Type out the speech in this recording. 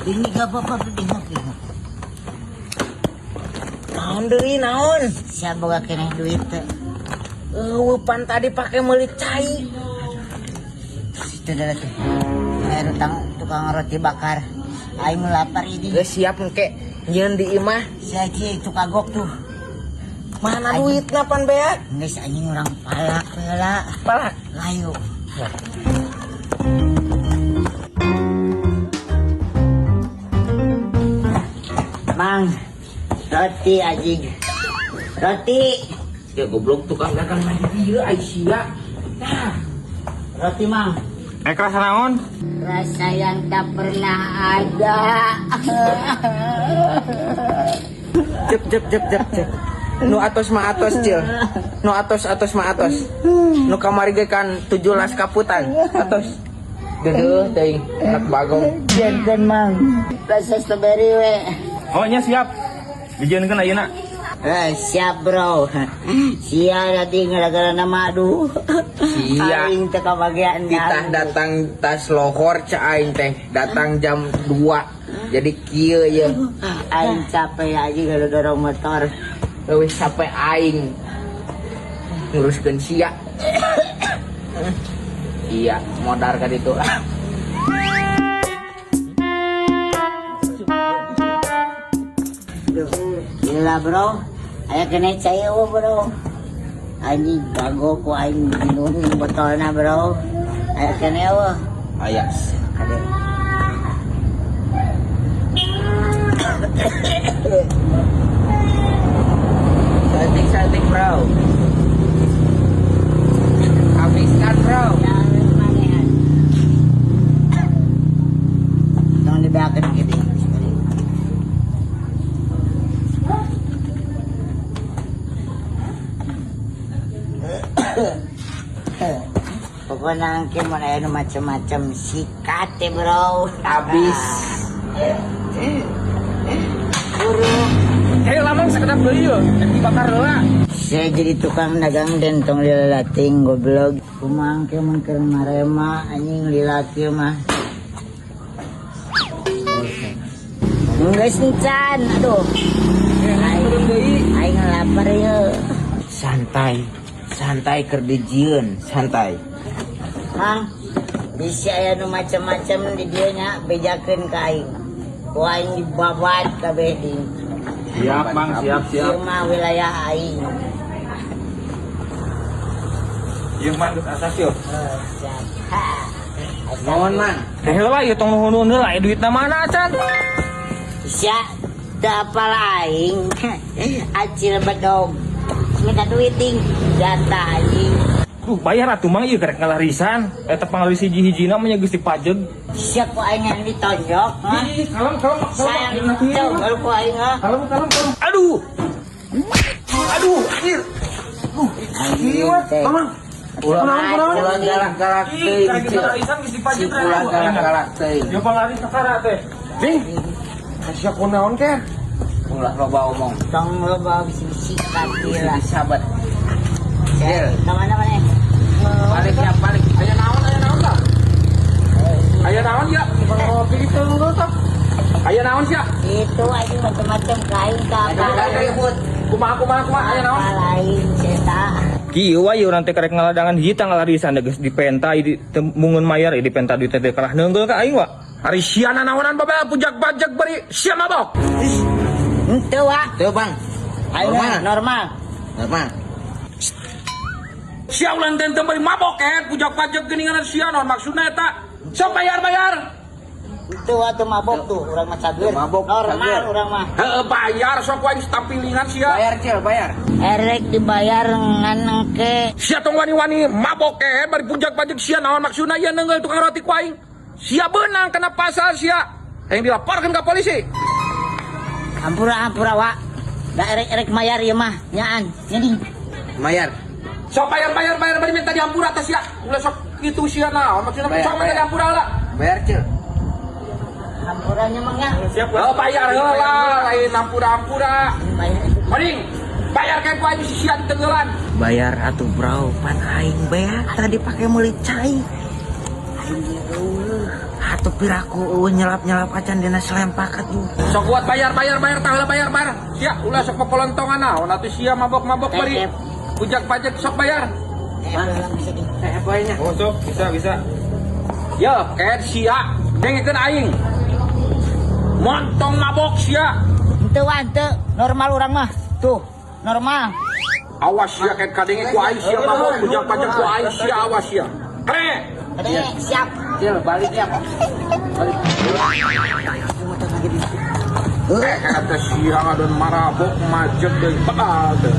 Ini gak apa-apa, bingok bingok. Naon deui naon? Sia boga keneh duit teh. Eueuh pan tadi pake meuli cai. Itu dah tuh. Ayo tukang roti bakar. Aing lapar ini. Geus siap engke nyieun di imah. Sia kieu itu kagok tuh. Mana duitna pan beak? Geus anjing urang palak heula. Palak. Layu. Mang, roti anjing. Roti. Ya goblok tukang dagang lagi ieu ai sia. Nah, Roti, Mang. Rasa naon? Rasa yang tak pernah ada. Cep cep cep cep cep. Nu atos mah atos cil. Nu atos atos mah atos. Nu kamari ge kan 17 kaputan. Atos. Deudeuh teuing anak bagong. Jangan, Mang. Rasa strawberry we. Oh nya siap. Dijieunkeun ayeuna. Eh, siap bro. Sia nanti gara-gara nama aduh. Sia. Aing teu kabagian. Kita datang tas lohor ca aing teh. Datang jam 2. Jadi kieu ye. Aing capek aja kalau dorong motor. Leuwih sampai aing nguruskeun sia. Iya, modar ka ditu. Duh, gila bro. Aya kena cai eueuh bro. Anjing gago ku aing minum botolna bro. Aya kena eueuh. Aya. Kade. Cantik cantik bro. Habiskan bro. Tong dibeakeun kitu. Pokoknya angke mun aya nu macem-macem sikat teh bro. Habis. Buru. Hei lamang sakedap deui yeuh, dibakar heula. Saya jadi tukang dagang dan tong lila ting goblok. Kumaha angke mun keur marema anjing lila kieu mah. Geus encan, aduh. Aing lapar yeuh. Santai. Santai keur dijieun, santai. Mang, bisi aya nu macem-macem di dieu nya bejakeun ka aing. Ku aing dibabat kabeh ding. Siap, Mang, siap, siap. Ieu mah wilayah aing. Ieu Mang geus atas yeuh. Oh, siap. Ha. Nuhun Mang. Teh heula ieu tong nuhun-nuhun heula, aya duitna mana acan? Sia, teu apal aing. Acil bedog. Minta duit ding. Jatah anjing. Duh, bayar atuh Mang ieu karek ngalarisan. Eta panglaris hiji-hijina mah nya geus dipajeg. Sia ku aing yang ditonjok, ha? Ih, kalem kalem Sayang ditonjok ku aing ha. Kalem kalem kalem. Aduh. Aduh, anjir. Anjing teh. Mamang. Ulah ulah galak-galak Ih, teuing. karek ngalarisan geus dipajeg. Si ulah galak-galak teuing. Yo panglaris sakara teh. Ding. Kasih aku naon ke? Ulah loba omong. Tong loba bisi-bisi kaki lah. Sahabat. Sia, ka mana mana? Balik ya, balik. Aya naon tah? Aya naon ya? Tukang roti itu tah. Aya naon sia? Itu anjing macam-macam ka aing ka apa. Ribut. Kumaha kumaha kumaha aya naon? Lain ceta. Kieu wae urang teh karek ngaladangan hiji tah ngalarisan geus dipenta di teu mungun mayar dipenta duit teh kalah neunggul ka aing wa. Ari sia nanaonan babel pujak-bajak bari sia mabok. Henteu wa. Tuh Bang. Aing Normal. normal. Normal. Sia ulah teh teu bari mabok pujak-bajak geuningan sia naon maksudna eta? Sok bayar-bayar. Itu wa tuh mabok tuh urang mah cager. Mabok, Normal cager. urang mah. Heeh bayar sok wae tampilingan sia. Bayar cil, bayar. Erek dibayar ngan engke. Sia tong wani-wani mabok bari pujak-bajak sia naon maksudna ieu neungeul tukang roti ku aing. Sia beunang kena pasal sia. Yang dilaporkan ke polisi. Ampura ampura wa. Da erek-erek mayar ieu mah nyaan. Nyading. Bayar. Sok bayar bayar bayar bari minta dihampura atas sia. Ulah sok kitu sia naon maksudna Bayar, sok minta bayar. dihampura lah. Bayar cil. Hampuranya mah nya. Siap. Oh, bayar heula lain hampura-hampura. Bayar. Mending bayar kayak ku aing si sia ditenggelan. Bayar atuh bro, pan aing beak tadi pake meuli cai. Aing ge eueuh. Atuh piraku euweuh nyelap-nyelap acan dina selempak atuh. Sok kuat bayar bayar bayar tah heula bayar bayar. Sia ulah sok popolontongan naon atuh sia mabok-mabok bari. Pujak pajak sok bayar. Bisa di. Eh, apa nya? Oh sok bisa bisa. Yo, kayak sia dengekeun aing. Montong mabok sia. Henteu Wan, teu normal urang mah. Tuh, normal. Awas sia kayak kadenge ku aing sia mabok pujak pajak ku aing sia awas sia. Kre. Kadenge siap. Cil, balik ya. Balik. Eh, kata sia ngadon marabok majek deui bakal teh.